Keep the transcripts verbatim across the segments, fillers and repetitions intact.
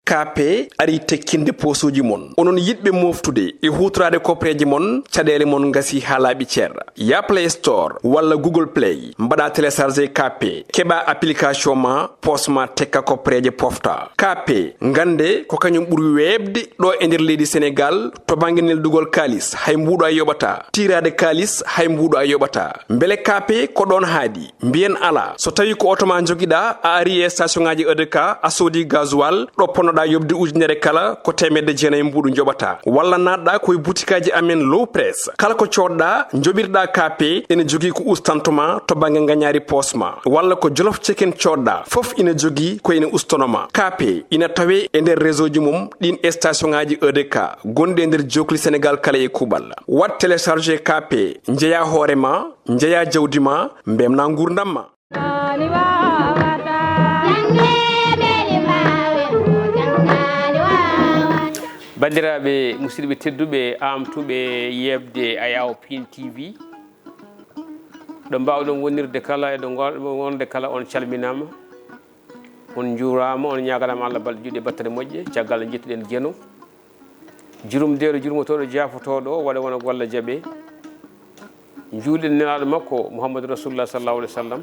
Kaape arii tekkinde poosuuji mon. Onon yiɗɓe mooftude e huutoraade kopreeje mon, caɗeele mon ngasii haa laaɓi cer. Yah Play Store walla Google Play, mbaɗaa télécharger Kaape, keɓaa application ma, poos ma tekka kopreeje pofta. Kaape, ngannde ko kañum ɓuri weeɓde ɗo e nder leydi Senegaal to bannge neldugol kaalis, hay mbuuɗo a yoɓataa. Tiiraade kaalis, hay mbuuɗo a yoɓataa. Mbele Kaape ko ɗoon haaɗi? Mbiyen alaa. So tawii ko oto ma njogiɗaa, a arii e station ŋaaji E D K, a soodii gasoil, ɗo ponnoɗaa yoɓde ujunere kala, ko teemedde jeenayi mbuuɗu njoɓataa. Walla naatɗaa ko e butikaaji amen Low Press. Kala ko coodɗaa, njoɓirɗaa Kaape, ene jogii ko ustanto ma to bannge ngañaari poos ma. Walla ko Jolof Chicken coodɗaa, fof ina jogii ko ina ustono ma. Kaape ina tawee e nder réseau ji mum ɗiin e station ŋaaji E D K gonɗi e nder jookli Senegaal kala e kuuɓal. Waɗ télécharger Kaape, njeyaa hoore ma, njeyaa jawdi ma, mbeltinaa nguurndam ma. Banndiraaɓe musidɓe tedduɓe, aamtuɓe yeeɓde Ayaw Pin T V, ɗo mbaawɗon wonirde kala e ɗo ngo- wonde kala, on calminaama, on njuuraama, on ñaaganaama Allah balɗe juutɗe e battane moƴƴe. Caggal nde njettuɗen Geno, jurumdeeɗo jurmotooɗo jaafotooɗo o waɗa wona golle jaɓe. Njuulɗen nelaaɗo makko Muhammadu Rasulullah sallallahu alaihi wasallam.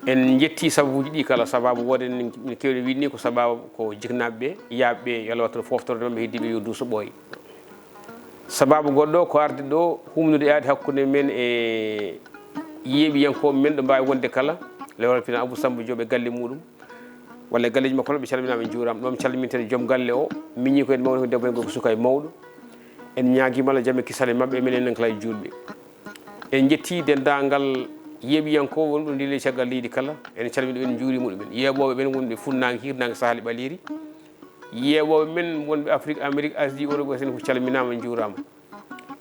En njetti sababuuji ɗi kala, sababu wooden min keewɗen wiide ni ko sababu ko jiknaaɓe ɓe, yaaɓe ɓe, yo Allah wattu foftorde maɓɓe, heddiiɓe yo duuso ɓooya. Sababu goɗɗo ko arde ɗo humnude aadi hakkunde men e yeeɓiyankooɓe men ɗo mbaawi wonde kala, lewal pina Abou Samba Diop e galle muɗum. Walla e galleeji makko noon, ɓe calminaama, ɓe njuuraama. Ɗo mi calmintata joom galle o, miñii ko en mawni ko debbo en, gorko, suka e mawɗo. En ñaagiima Allah jam e kisal e maɓɓe, e menen en kala e juulɓe. En njetti denndaangal yeeɓiyankooɓe wonɓe ɗo ndii leydi caggal leydi kala. En calminii ɗum, en njuuriima ɗum. En yeeɓooɓe ɓen wonɓe funnaange, hiirnaange, sahali ɓaleeri. Yeeɓooɓe men wonɓe Afrik, Amerik, Asie, Europe, en fof calminaama, njuuraama.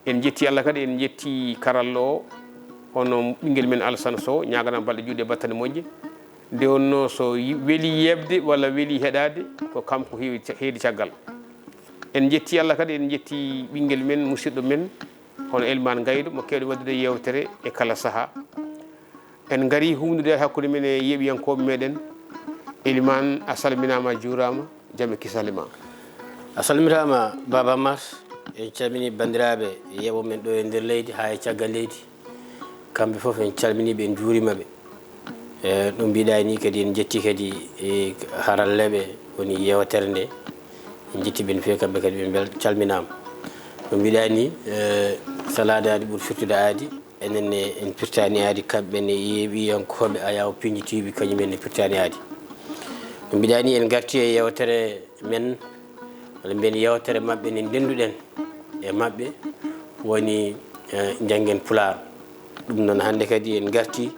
En njetti Allah kadi, en njetti karallo o, hono ɓinngel men Alassane Sow, ñaaganaama balɗe juutɗe e battane moƴƴe. Nde wonnoo so yi- welii yeeɓde walla welii heɗaade, ko kanko heewi ca- heedi caggal. En njetti Allah kadi, en njetti ɓinngel men, musidɗo men, hono Elimane Gaydo, mo keewɗen waɗdude yeewtere e kala sahaa. En ngarii humnude hakkunde men e yeeɓiyankooɓe meɗen. Elimane, a salminaama, a juuraama, jam e kisal e ma. A salmitaama, Baaba Mass. En calminii banndiraaɓe yeeɓooɓe men ɗo e nder leydi haa e caggal leydi. Kamɓe fof en calminii ɓe, en njuuriima ɓe. E, no mbiɗaa ni kadi, en njetti kadi e haralleeɓe woni yeewtere nde. En njetti ɓe no feewi, kamɓe kadi ɓe mbel- calminaama. No mbiɗaa ni, e, salaade aadi ɓuri firtude aadi. Enen ne en pirtaani aadi, kamɓe ne yeeɓiyankooɓe Ayaw Pinji T V, kañum en ne pirtaani aadi. No mbiɗaa ni, en ngarti e yeewtere men, walla mbiyen yeewtere maɓɓe nde ndennduɗen e maɓɓe, woni, eh, Njanngen Pulaar. Ɗum noon, hannde kadi en ngarti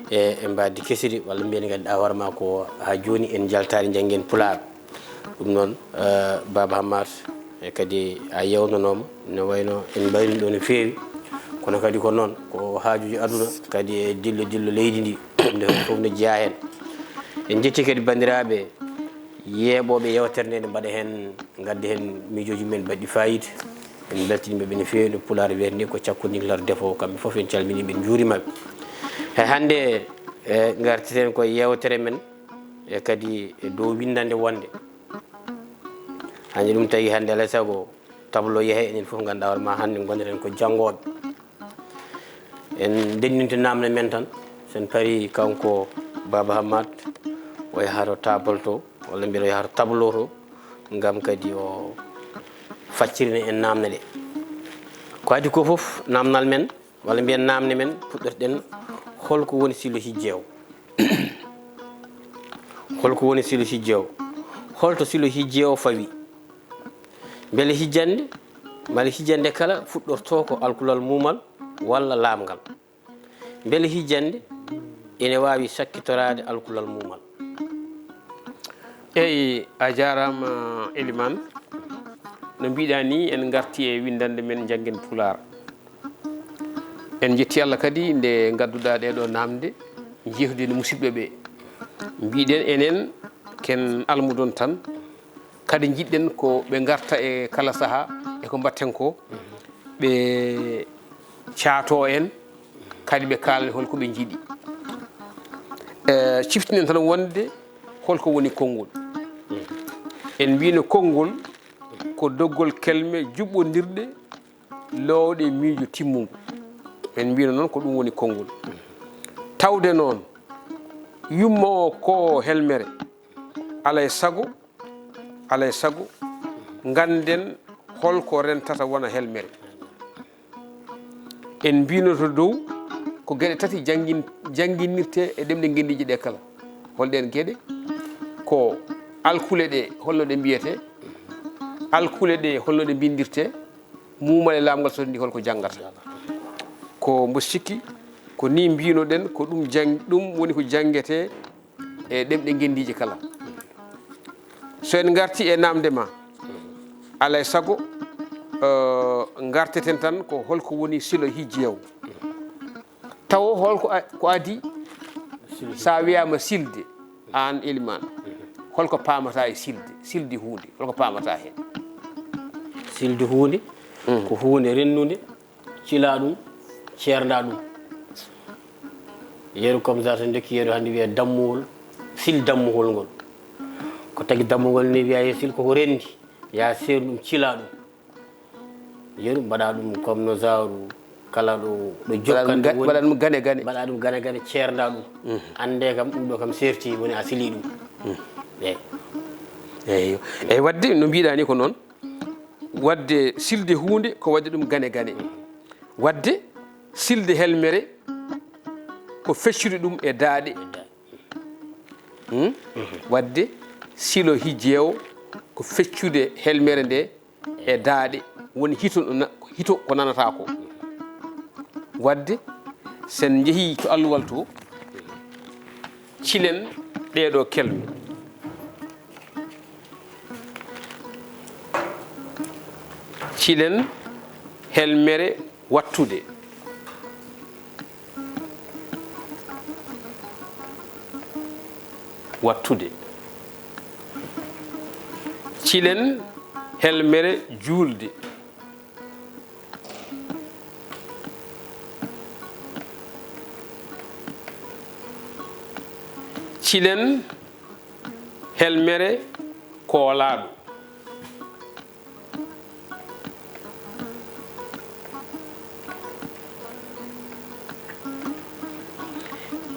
e, e mbaadi kesiri, walla mbiyen, ngannduɗaa hoore maa ko haa jooni en njaltaani Njanngen Pulaar. Ɗum noon, eh, Baaba Hammat, e kadi a yeewnonooma, ne wayno en mbayni ɗo no feewi, kono kadi ko noon, ko haajuuji aduna, kadi e dillo dillo leydi ndi, nde fof no jeyaa heen. En njetti kadi banndiraaɓe yeeɓooɓe yeewtere nde, ne mbaɗa heen, ngadda heen miijooji men baɗɗi faayiida. En mbeltiniima ɓe no feewi, no Pulaar wiyata ni, ko cakkundigal defoowo. Kamɓe fof en calminii ɓe, en njuuriima ɓe. He hannde, e, ngarteten ko yeewtere men, e kadi e dow winndannde wonnde. Hannde ɗum tagi hannde alaa e sago tableau yehe, enen fof ngannduɗaa hoore maa hannde ngonnoɗen ko janngooɓe. En ndenndinto naamne men tan, so en parii kanko Baaba Hammat, o yaha to table to, walla mbiyen o yaha to tableau to, ngam kadi o faccirina en naamne ɗe. Ko adii ko fof, naamnal men, walla mbiyen naamne men, puɗɗorten holko woni silo hijje o. Holko woni silo hijje o? Holto silo hijje o fawi? Mbele hijjande, mbele hijjande kala fuɗɗorto ko alkulal muumal walla laamngal? Mbele hijjande ene waawi sakkitoraade alkulal muumal? Eyi, a jaaraama, Elimane. No mbiɗaa ni, en ngarti e winndannde men Njanngen Pulaar. En njetti Allah kadi nde ngadduɗaa ɗeɗo naamnde, njeehduɗen musidɓe ɓe. Mbiɗen enen ken almudon tan, kadi njiɗɗen ko ɓe ngarta e kala sahaa e ko mbaɗten ko, ɓe caato en, kadi ɓe kaalana en holko ɓe njiɗi. E, ciftinen tan wonde holko woni konngol. En mbino konngol ko doggol kelme juɓɓondirɗe loowɗe miijo timmungu. En mbino noon ko ɗum woni konngol. Tawde noon yumma o ko helmere, alay sago, alay sago ngannden holko rentata wona helmere. En mbino to dow ko geɗe tati janngin-, jannginirte e ɗemɗe ngenndiije ɗe kala. Holɗeen geɗe? Ko alkule ɗe, holno ɗe mbiyete? Alkule ɗe, holno ɗe mbinndirte? Muumale laamngal so ndi holko janngata? Ko mbo sikki, ko ni mbinoɗen, ko ɗum jang-, ɗum woni ko janngete e ɗemɗe ngenndiije kala. So en ngarti e namde ma, alay sago, eh, ngarteten tan ko holko woni silo hijjeewo. Tawo holko a-, ko adii? Sa wiyaama silde, aan Elimaan, holko paamata e silde? Silde huunde, holko paamata heen? Silde huunde, ko huunde rennunde, cila ɗum, ceernda ɗum. Yeru comme ça, so ndekki yeru hannde wiya dammuwol, sil dammuwol ngol. Ko tagi dammuwol ni wiya he sil koko renndi, ya seer ɗum, cila ɗum. Yeru mbaɗa ɗum comme no genre kala ɗo, ɗo jokkande ga-, woni. Mbaɗa ɗum gane gane. Mbaɗa ɗum gane gane, ceernda ɗum. Annde kam ɗum ɗo kam serti, woni a sili ɗum. Eyi. Eyi. Eyi, wadde no mbiɗa ni ko noon. Wadde silde huunde ko wadde ɗum gane gane. Wadde silde helmere ko feccude ɗum e daaɗe. Hmm? Wadde silo hijjeewo ko feccude helmere nde e daaɗe. Woni hito na-, hito ko nanata ko. Wadde sen njehii to alluwal to, cilen ɗee ɗoo kelme. Cilen helmere wattude. Wattude. Cilen helmere juulde. Cilen helmere koolaaɗo.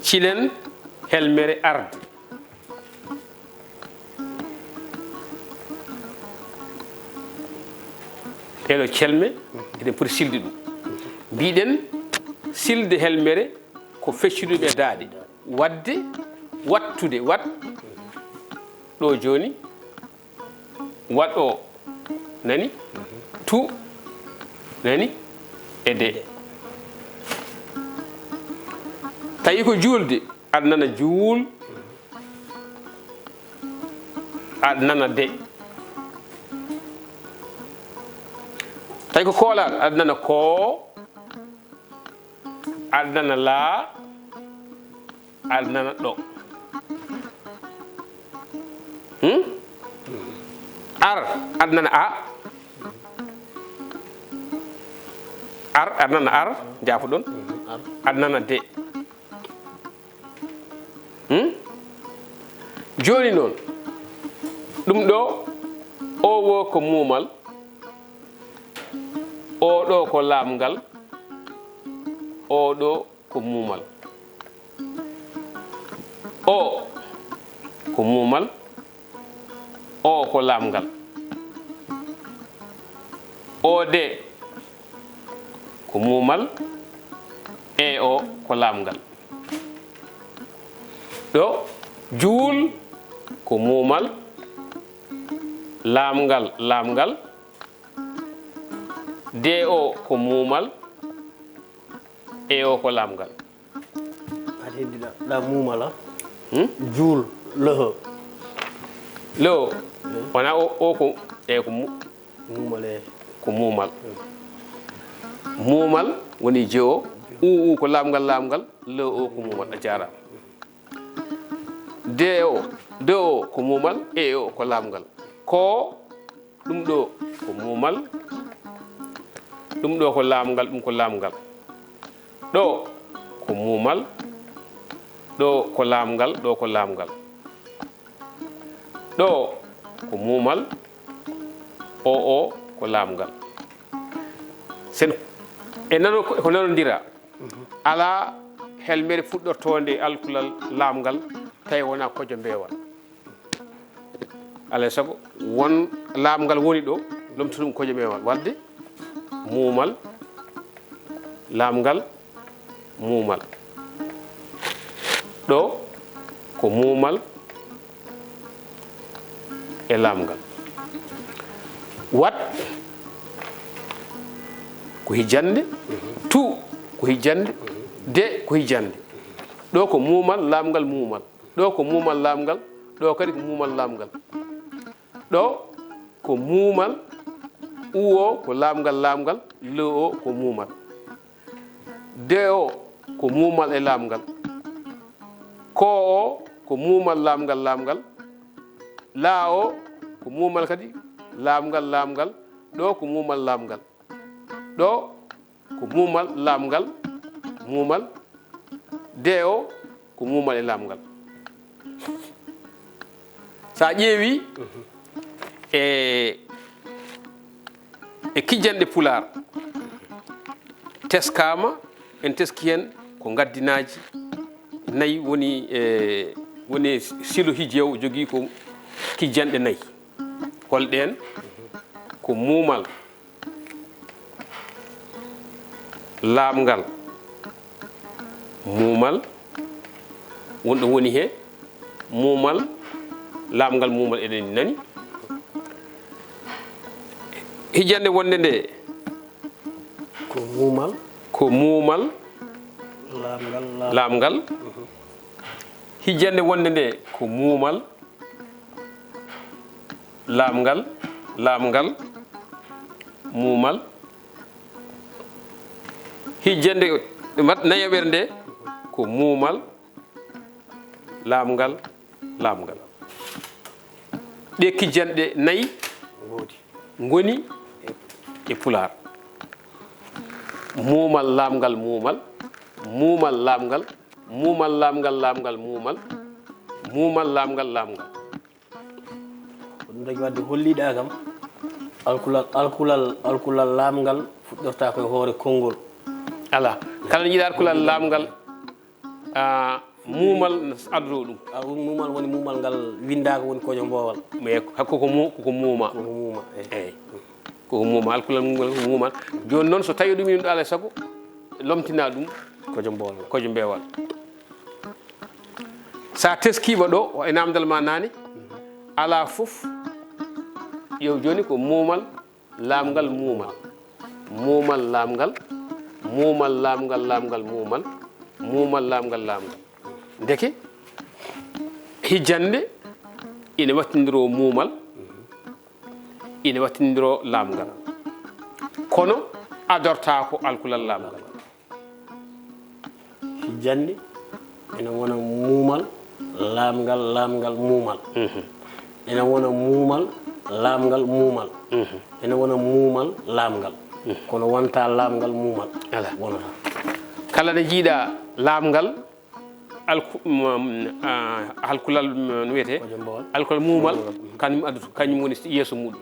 Cilen helmere arde. Ɗeeɗo celme, eɗen poti silde ɗum. Mbiɗen silde helmere ko feccude ɗum e daaɗe. Wadde, wattude, wat. Ɗo jooni, waɗo, nani? Tu, nani? E de. Tawi ko juulde, aɗa nana juul, aɗa nana de. Tawi ko koolaaɗo, aɗa nana koo, aɗa nana laa, aɗa nana ɗo. Hmm? Ar, aɗa nana a. Ar, aɗa nana ar, jaafoɗon. Aɗa nana de. Hmm? Jooni noon, ɗum ɗo, o wo ko muumal, o ɗo ko laamngal, o ɗo ko muumal. O ko muumal, o ko laamngal. O de ko muumal, e o ko laamngal. Ɗo, juul ko muumal, laamngal, laamngal. De o ko muumal, e o ko laamngal. Aɗa heddi ɗa, ɗa muumala. Hmm? Juul, loho. Loho. Hmm? Wona o, o ko, e ko mu-, muumale. Ko muumal. Hmm. Muumal woni je o. U, u ko laamngal, laamngal. Lo, o ko muumal. A jaaraama. De o, de o ko muumal, e o ko laamngal. Ko Ɗum ɗo ko muumal, ɗum ɗo ko laamngal, ɗum ko laamngal. Ɗo ko muumal, ɗo ko laamngal, ɗo ko laamngal. Ɗo ko muumal, o o ko laamngal. Sen e nano ko nanondira. Alaa helmere fuɗɗortoonde e alkulal laamngal tawi wonaa kojo mbeewal. Alaa e sago won laamngal woni ɗo, lomta ɗum kojo mbeewal. Waɗde muumal, laamngal, muumal. Ɗo ko muumal e laamngal. Wat ko hijjande, tu ko hijjande, de ko hijjande. Ɗo ko muumal, laamngal, muumal. Ɗo ko muumal, laamngal. Ɗo kadi ko muumal, laamngal. Ɗo ko muumal, u o ko laamngal, laamngal, l o ko muumal. De o ko muumal e laamngal. Ko o ko muumal, laamngal, laamngal. La o ko muumal kadi, laamngal, laamngal. Ɗo ko muumal, laamngal. Ɗo ko muumal, laamngal, muumal. De o ko muumal e laamngal. So a ƴeewi e, e kijjanɗe Pulaar, teskaama, en teski heen ko ngaddinaaji nayi woni e, woni e silo hijjeewo jogii ko kijjanɗe nayi. Holɗeen? Ko muumal, laamngal, muumal, wonɗo woni he muumal, laamngal, muumal, eɗen nani. Hijjande wonde nde ko muumal, ko muumal, laamngal, laam- laamngal. Hijjande wonde nde ko muumal, laamngal, laamngal, muumal. Hijjande mat nayaɓere nde ko muumal, laamngal, laamngal. Ɗe kijjanɗe nayi ngoodi. Ngoni e Pulaar. Muumal, laamngal, muumal. Muumal, laamngal. Muumal, laamngal, laamngal, muumal. Muumal, laamngal, laamngal. Ko ɗum tagi waɗde holliɗaa kam alkulal, alkulal, alkulal laamngal fuɗɗortaako e hoore konngol. Alaa. Kala njiɗa alkulal laamngal, a, muumal addoto ɗum. A, ɗum muumal woni muumal ngal winndaaka, woni kojo mboowal. Mais hakko ko mu-, ko muuma. Ko muuma, eyi. Eyi. Ko muuma, alkulal muumal ko muuma. Jooni noon so tawi ɗum ina ɗo alaa e sago, lomtina ɗum Kojo mboowal. Kojo mbeewal. So a teskiima ɗo, e naamndal ma naane, alaa fof, yo jooni ko muumal, laamngal, muumal. Muumal, laamngal, muumal, laamngal, laamngal, muumal, muumal, laamngal, laamngal. Ndeke, hijjande ina wattindiro muumal, ina wattindiro laamngal. Kono adortaako alkulal laamngal. Hijjande ina wona muumal, laamngal, laamngal, muumal. Ina wona muumal, laamngal, muumal. Ina wona muumal, laamngal. Kono wonta laamngal muumal. Alaa. Wonata. Kala nde njiiɗa laamngal, alku-, mm, ah, alkulal, mm, no wiyetee? Kojo mboowal. Alkulal muumal, kañum addoto, kañum woni yeeso muuɗum.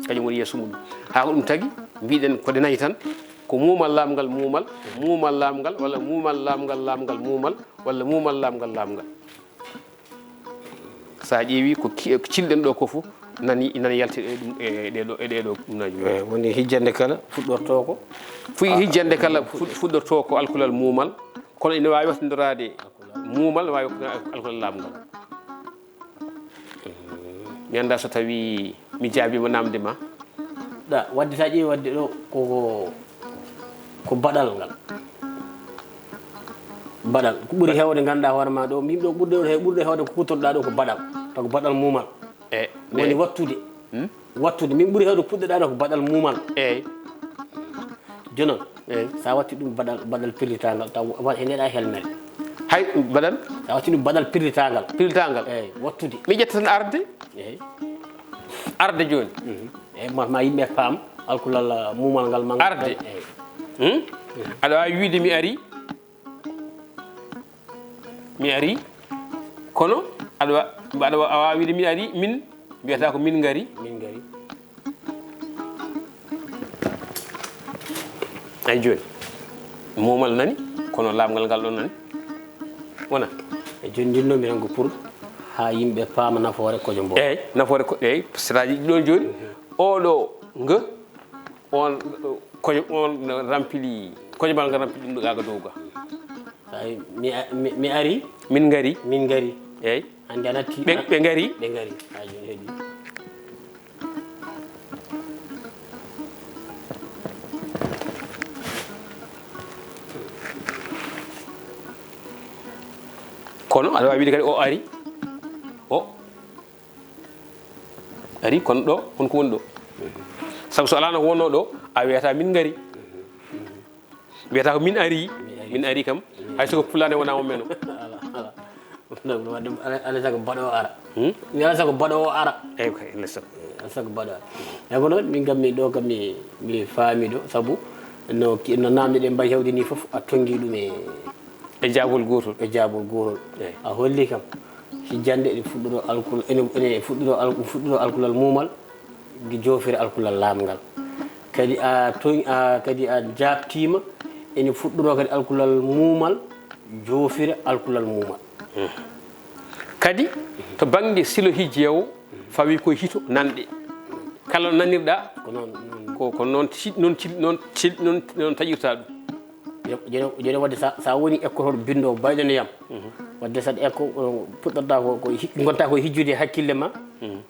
Kañum woni yeeso muuɗum. Haa ko ɗum tagi, mbiɗen ko ɗe nayi tan, ko muumal, laamngal, muumal, muumal, laamngal, walla muumal, laamngal, laamngal, muumal, walla muumal, laamngal, laamngal. So a ƴeewi ko ki-, ko cilɗen ɗo ko fof, nani, nani yalti e ɗum, e ɗeɗo, e ɗeɗo ɗumnaaji. Eyi, woni hijjande kala fuɗɗorto ko. Fuy hijjande kala fuɗ-, fuɗɗorto ko alkulal muumal, kono ina waawi wattindoraade muumal, waawi wattindoraade alkulal laamngal. Mi anndaa so tawi mi jaabiima naamnde ma. Da, wadde so a ƴeewi wadde ɗo ko, ko baɗal ngal. Baɗal. Ko ɓuri heewde ngannduɗaa hoore ma ɗo, min ɗo ɓurɗo he-, ɓurɗo heewde ko kuutorɗaa ɗo ko baɗal. Taw ko baɗal muumal. E, Woni e, wattude. Wattude. Min ɓuri heewde ko puɗɗoɗaa ɗo ko baɗal muumal. Eyi. Jonon. Eyi. So a watti ɗum baɗal, baɗal pirlitangal, taw wa-, he ndeɗa helmere. Hay baɗal? So a watti ɗum baɗal pirlitangal. Pirlitangal. Eyi, wattude. Mi ƴetta tan arde. Eyi. Arde jooni. Eyi, ma, ma yimɓe paam alkulal muumal ngal manngal. Arde. Eyi. Hmm? Aɗa waawi wiide mi ari. Mi ari. Kono aɗa wa-, aɗa wa-, a waawi wiide mi ari, min Mbiyata ko min ngari. Min ngari. Ay jooni, moomal nani, kono laamngal ngal ɗon nani. Wona? E jooni, njinnoomi tan ko pour haa yimɓe paama nafoore kojo mbo. Eey, nafoore ko, eey, c'est-à-dire ɗon jooni, oɗo nga, on, kojo, on rampili, kojo mbal nga rampili ɗum ɗo ga dow ga. Ay, mi, mi, mi ari. Min ngari. Min ngari. Eey. Hannde a natti. Ɓe, ɓe ngari. Ɓe ngari. Haa jooni heɓi. Kono aɗa waawi wiide kadi o ari. O ari, kono ɗo, on ko woni ɗo. Sabu so alaa no wonno ɗo, a wiyata min ngari. Mbiyata ko min ari, min ari kam. Hay so ko pulaar ne wona o meno. Ala, ala. Ɗum waɗi ɗum, ala, ala sago baɗo o ara. Hmm? Mi ala sago baɗo o ara. Eyi kay, ala sago. Ala sago baɗo ara. Eyi ko noon, min kam mi ɗo kam mi, mi faami ɗo, sabu no ki-, no namde ɗe mbayi hewde ni fof, a tongi ɗum e, e jaabol gootol. E jaabol gootol. Eyi. A holli kam, hijjande ene fuɗɗoro alkul-, ene, ene fuɗɗoro al-, fuɗɗoro alkulal muumal, joofira alkulal laamngal. Kadi a toñ-, a, kadi a jaabtiima, ene fuɗɗoro kadi alkulal muumal, joofira alkulal muumal. Kadi, to bannge silo hijjeewo, fawi koye hito nanɗe. Kala no nanirɗa, ko noon, noon. Ko, ko noon ci-, noon ci-, noon ci-, noon, noon taƴirta ɗum. Jooni, jooni, jooni waɗde sa, sa woni ekkotooɗo binndoowo bayɗo no yam. Mhm. Waɗde saɗa ekko, o, puɗɗorɗa ko, ko hi-, ngonta ko e hijjude e hakkille ma. Mhm.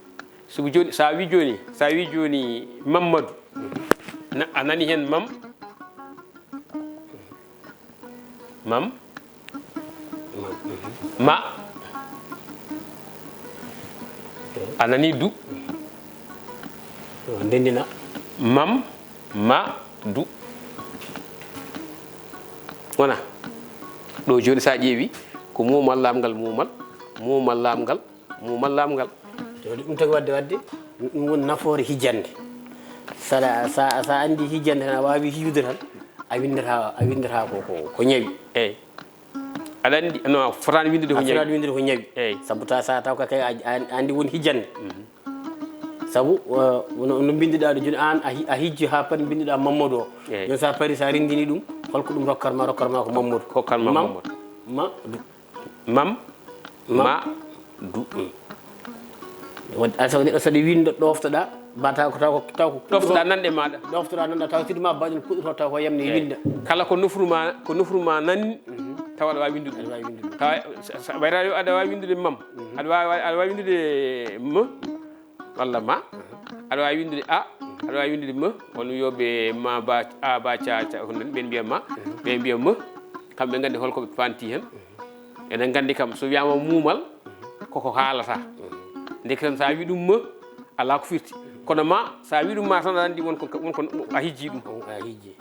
Sabu jooni, sa wi jooni, sa wi jooni Mammadu, na-, a nani heen mam, mam, ma, a nani du, ndendina, mam, ma, du. Wona? Ɗo jooni sa ƴeewi, ko muumal laamngal muumal, muumal laamngal, muumal laamngal. Jooni ɗum tagi waɗde, waɗde, ɗum woni nafoore hijjande. Saɗa, sa, sa anndi hijjande tan, a waawi hijude tan, a winndata, a winndata ko, ko, ko ñawi. Eyi. Aɗa anndi, no, a fotaani winndude ko ñawi. A fotaani winndude ko ñawi. Eyi. Sabu ta, sa taw ka kay a, a, a anndi woni hijjande. Mhm. Sabu, uh, no, no mbinnduɗaa ɗo jooni, aan a hi-, a hijji haa pari mbinnduɗaa Mammadu o. Eyi. Jooni sa pari, sa renndini ɗum, holko ɗum rokkat ma, rokkat ma ko Mammadu. Rokkat ma Mam-, Mammadu. Ma, du. Mam, ma, du. Wadde, alaa sago neɗɗo saɗa winnda ɗoftoɗa, ba taw ko, taw ko, taw ko ɗoftoɗa nanɗe maɗa. Ɗoftoɗa nanɗa, taw siɗi ma baɗol puɗɗoto taw ko yamni. Eyi. Winnda. Kala ko nofru ma, ko nofru ma nanni, mhm, tawa aɗa waawi winndude. Aɗa waawi winndude. Tawa sa, sa, wayra aɗa waawi winndude mam. Mhm. Aɗa waawi, aɗa waawi winndude m, walla ma. Mhm. Aɗa waawi winndude a, aɗa waawi winndude m, on wiyoɓe ma ba, a ba ca, ca, ko nden, ɓen mbiya ma, mhm, ɓe mbiya m. Kamɓe nganndi holko ɓe fanti heen. Mhm. Eɗen nganndi kam, so wiyaama muumal, koko haalata. Ndeke tan, so a wii ɗum m, alaa ko firti. Kono ma, so a wii ɗum ma tan, aɗa anndi won ko, won ko a hijjii ɗum. A hijjii.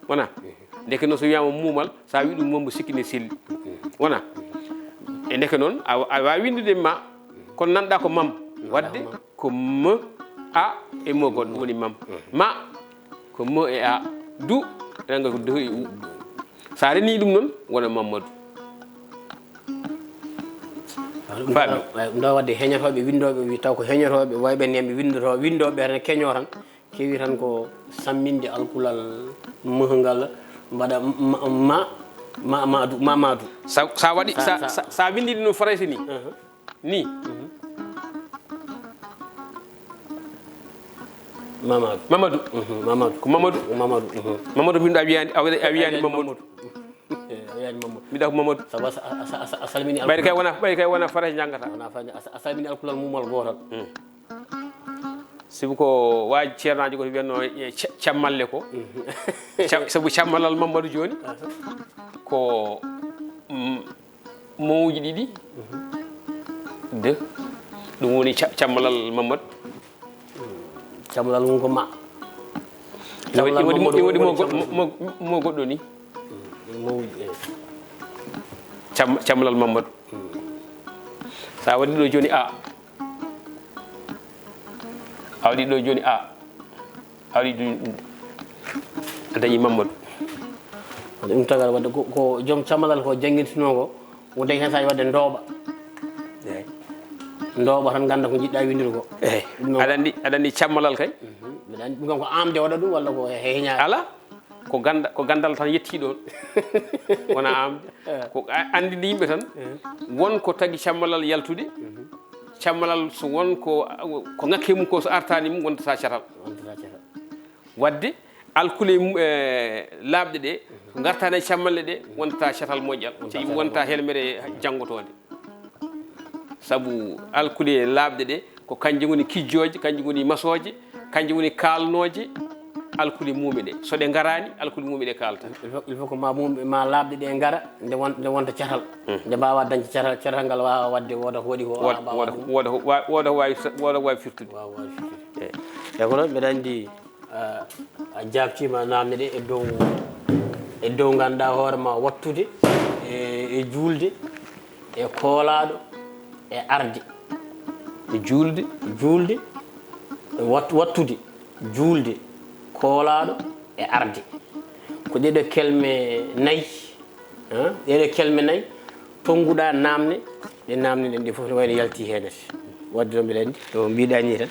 Wona? Ndeke noon, so wiyaama muumal, so a wii ɗum m, mbo sikki ne selli. Wona? E ndeke noon, a, a waawi winndude ma, kono nanɗa ko mam. Waɗde ko m, a, e m goɗɗo woni mam. Ma, ko m e a. Du, ranga ko d e u. Sa reni ɗum noon, wona Mammadu. Faami. Ɗum ɗo waɗde heñotooɓe, winndooɓe, wi taw ko heñotooɓe, wayɓe nen ɓe winndotoo, winndooɓe tan keñoo tan, kewi tan ko samminde alkulal muhungal, mbaɗa ma, ma, ma, ma, du, ma, ma, du. Sa, sa waɗi, sa, sa, sa, sa winndi ɗum no Farayse ni. Uh-huh. Ni. Mhm. Mamadou. Mamadou. Mhm, Mamadou. Ko Mamadou. Mamadou. Mhm. Mamadou, min ɗo a wiyaani, a wiyaani, a wiyaani Mamadou. Eh, a wiyaani Mamadou. Mbiɗa ko Mamadou. Sabu a sa-, a sa-, a sa-, a salmini. Ɓayri kay wona, ɓayri kay wona Farayse njanngata. Wona Farayse, a sa-, a salmini alkulal mumal gootal. Mm. Sibu ko waaji ceernaajo ko wiyatnoo, eh, ca-, cammalle ko. Mhm. Ca-, sabu cammalal Mamadou jooni. Aha. Ko, mm, mawuji ɗiɗi. Mhm. De. Ɗum woni ca-, cammalal Mamadou. Cammalal mum ko ma. Iwodi, iwodi mo, iwodi mo, mo, mo goɗɗo ni. Mm, mawuji, eh. Cam-, cammalal Mamadou. Mm. Sa waɗi ɗo jooni a. A waɗi ɗo jooni a. A waɗi ɗum, a dañi Mamadou. Waɗi ɗum tagal wadde ko, ko joom cammalal ko janngintinoo ko, wonde heen saaji wadde ndooɓa. Eey. Ndooɓa tan, ngannda ko njiɗɗa winndude ko. Eyi. Ɗum noon. Aɗa anndi, aɗa anndi cammalal kay? Mhm. Mbiɗa anndi ɗum kam ko aamde waɗa ɗum walla ko he-, heñaade? Alaa. Ko gannda-, ko ganndal tan yettii ɗoon. Wona aamde. Eh. Ko a-, anndinde yimɓe tan. Eh. Won ko tagi cammalal yaltude. Mhm. Cammalal so won ko, ko ŋakki mum ko so artaani mum wontataa catal. Wontataa catal. Waɗde alkule mum, e, laaɓɗe ɗe, so ngartaani e cammalle ɗe, wontataa catal moƴƴal. Wontataa catal moƴƴal. Wontataa helmere janngotoonde. Sabu alkule laaɓɗe ɗe, ko kanje ngoni kijjooje, kanje ngoni masooje, kanje ngoni kaalnooje alkule muume ɗe. So ɗe ngaraani, alkule muume ɗe kaalta. Il faut, il faut que ma muume, ma laaɓɗe ɗe ngara, nde won-, nde wonta catal. Mm. Nde mbaawa dañde catal, catal ngal waawa waɗde wooda ko waɗi ko, wooda, waawa wooda, ɗum. Wooda ko wa-, wooda ko waawi, wooda ko waawi firtude. Waawa, waawa firtude. Eyi. Eyi, kono mbiɗa anndi, a, a jaabtiima naamne ɗe e dow, e dow ngannduɗaa hoore ma wattude, e, e juulde, e koolaaɗo, e arde. E juulde? Juulde, e wat-, wattude, juulde, koolaaɗo, e arde. Ko ɗeɗo kelme nayi. Hein? Ɗeɗo kelme nayi, tonnguɗaa naamne, ɗe naamne ɗen ɗe fof ne wayno yalti heen. Waɗde noon mbiɗa anndi, no mbiɗa ni tan,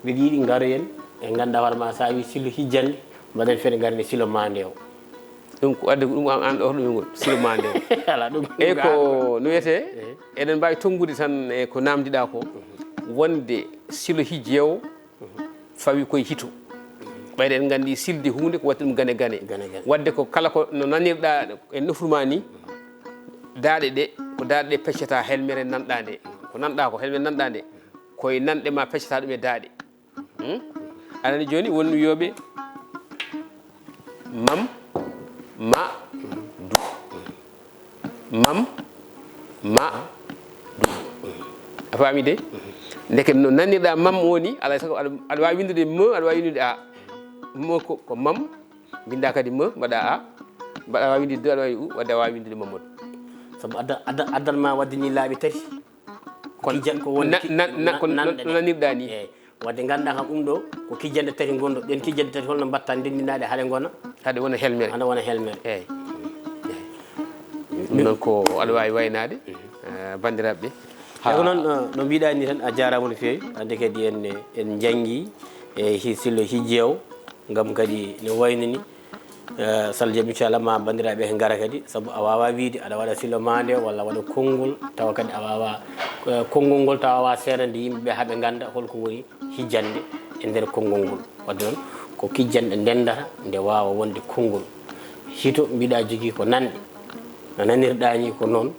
mbiɗa yiɗi ngaroyen, e ngannduɗaa hoore ma, so a wii silo hijjande, mbaɗen feere ngaren e silo maande o. Ɗum ko adde ko ɗum an, an ɗo ɗum e ngol, silo maande o. Alaa, ɗum ko eyi, ɗum ko an. No wiyetee, eyi, eɗen mbaawi tonngude tan e ko naamndiɗaa ko, wonde silo hijjeewo, fawi koye hito. Ɓayde en nganndi silde huunde ko waɗi ɗum gane gane. Gane gane. Waɗde ko kala ko no nanirɗaa e nofru ma ni, daaɗe ɗe, ko daaɗe ɗe peccata helmere nanɗaa nde. Ko nanɗaa ko helmere nanɗaa nde, koye nanɗe ma peccata ɗum e daaɗe. Hmm? Aɗa anndi jooni won wiyooɓe mam, ma, du. Mam, ma, du. A faami de? Ndeke no nanirɗaa mam woni, alaa e sago aɗa, aɗa waawi winndude m, aɗa waawi winndude a. M ko, ko mam, mbinndaa kadi m, mbaɗaa a. Mbaɗa waawi winndude d, aɗa waawi u, wadde a waawi winndude Mamadou. Sabu adda-, adda-, addan ma waɗde ni laabi tati. Kono kijjan ko woni na-, ki-, na-, na-, na-, ko na-, nanɗe no ɗe. Nanirɗaa ni. Eyi. Wadde ngannduɗaa kam ɗum ɗo ko kijjande tati ngonɗo, ɗen kijjande tati holno mbaɗta ndenndinaade haɗe ngona? Haɗe wona helmere. Haɗe wona helmere. Eyi. Eyi. Ɗum noon ko aɗa waawi waynaade, eh, banndiraaɓe ɓe. Eyi, ko noon, eh, no mbiɗaa ni tan, a jaaraama no feewi. Hannde kadi en, en njanngi e hi-, silo hijjeewo, ngam kadi no wayno ni, eh, Sal Jabi, inchallah, ma banndiraaɓe he ngara kadi, sabu a waawaa wiyde aɗa waɗa silo maande walla waɗa konngol, tawa kadi a waawaa, eh, konngol ngol tawa a waawaa seerande yimɓe ɓe haa ɓe ngannda holko woni hijjande e nder konngol ngol. Wadde noon ko kijjanɗe ndenndata nde waawa wonde konngol. Hito mbiɗa jogii ko nanɗe, no nanirɗaa ni ko noon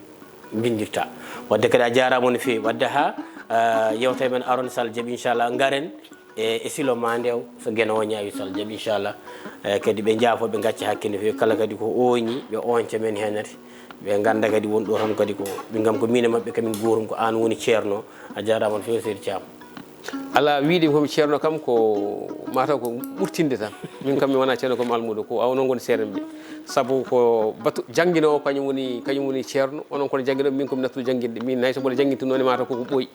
mbinndirta. Wadde kadi a jaaraama no feewi. Wadde haa, eh, yewtere men aron, Sal Jabi, inchallah, ngaren e, e silo ma nde o, so Geno o ñaawi, Sal Jabi, inchallah. Eh, kadi ɓe njaafo, ɓe ngacca hakke no feewi. Kala kadi ko ooñi, ɓe oñca men heen ati. Ɓe ngannda kadi won ɗo tan kadi ko, min kam ko min e maɓɓe, kamin gootum ko aan woni ceerno. A jaaraama no feewi, Seydi Caam. Alaa, wiyde ko mi ceerno kam ko mataw ko ɓurtinde tan. Min kam mi wonaa ceerno, ko mi almuudo, ko onon ngoni seerenɓe. Sabu ko batu jannginoowo, kañum woni, kañum woni ceerno, onon kono jannginooɓe, min ko mi nattuɗo jannginde. Min hay so mboɗo jannginta noon e mataw ko ko ɓooyi.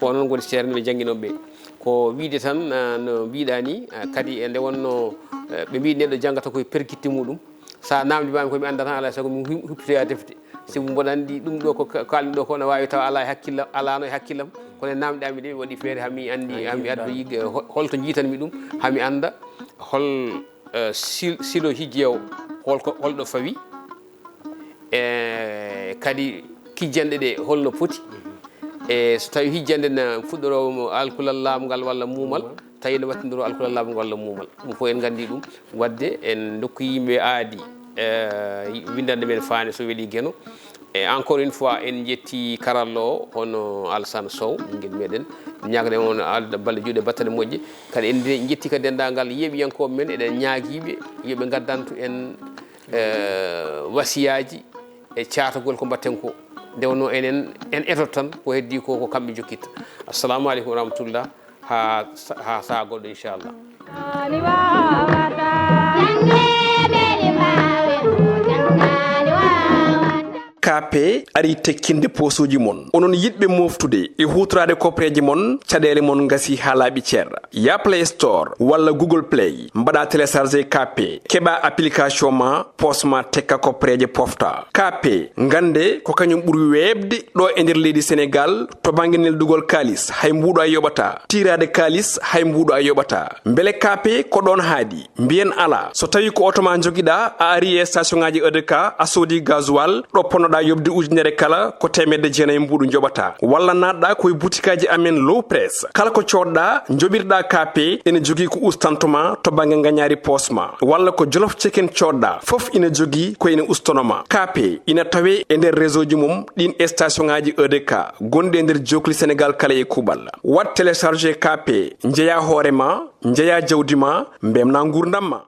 Ko onon ngoni seerenɓe jannginooɓe. Ko wiyde tan, ah, no mbiɗa ni, ah, kadi e nde wonno, eh, ɓe mbi neɗɗo janngata koye pergitte muɗum. Sa naamndimaami ko mi annda tan, alaa e sago mi hu-, huppitoya defte. Sabu mboɗo anndi ɗum ɗo ko ka-, kaalmi ɗo ko ne waawi tawa alaa e hakkillam, alaano e hakkillam. Kono naamndiɗaami ɗe, mi waɗi feere haa mi anndi, haa mi addoyi, eh, hol-, holto njiitanmi ɗum, haa mi annda hol, eh, sil-, silo hijjeewo, holko, holɗo fawi. E kadi kijjanɗe ɗe holno poti? E so tawi hijjande na fuɗɗoroowo mo alkulal laaɓngal walla muumal, tawi no wattindoro alkulal laaɓngal walla muumal. Ɗum fof en nganndi ɗum. Wadde en ndokku yimɓe aadi, e, winndande men faane so weli Geno. E encore une fois, en njetti karallo o, hono Alassane Sow, ɓinngel meɗen. Ñaagane on adda balɗe juuɗe battane moƴƴe. Kadi en njetti ka denndaangal yeeɓiyankooɓe men, eɗen ñaagiiɓe yo ɓe ngaddantu en eh, wasiyaaji e caatagol ko mbaɗten ko. Nde wonno enen, en etot tan, ko heddii ko, ko kamɓe njokkitta. Assalamu aleykum wa rahmatullah. Haa sa-, haa sahaa goɗɗo, inchallah. Kaape ari tekkinde poosuuji mon. Onon yiɗɓe mooftude e huutoraade kopreeje mon, caɗeele mon ngasi haa laaɓi cer. Ya Play Store walla Google Play, mbaɗa télécharger Kaape, keɓa application ma, poos ma tekka kopreeje pofta. Kaape, ngannde ko kañum ɓuri weeɓde ɗo e nder leydi Senegaal to bannge neldugol kaalis, hay mbuuɗo a yoɓata. Tiiraade kaalis, hay mbuuɗo a yoɓata. Mbele Kaape ko ɗoon haaɗi? Mbiyen alaa. So tawii ko oto ma njogiɗaa, a ari e station ŋaaji E D K, a soodi gasoil, ɗo ponnoɗaa yoɓde ujunere kala, ko teemedde jeenayi mbuuɗu njoɓataa. Walla naatɗaa ko e butikaaji amen Low Press. Kala ko coodɗaa, njoɓirɗaa Kaape, ene jogii ko ustanto ma to bannge ngañaari poos ma. Walla ko Jolof Chicken coodɗaa, fof ina jogii ko ene ustono ma. Kaape ina tawee e nder réseau ji mum ɗiin station ŋaaji E D K gonɗi e nder jookli Senegaal kala e kuuɓal. Waɗ télécharger Kaape, njeyaa hoore ma, njeyaa jawdi ma, mbemnaa nguurndam ma.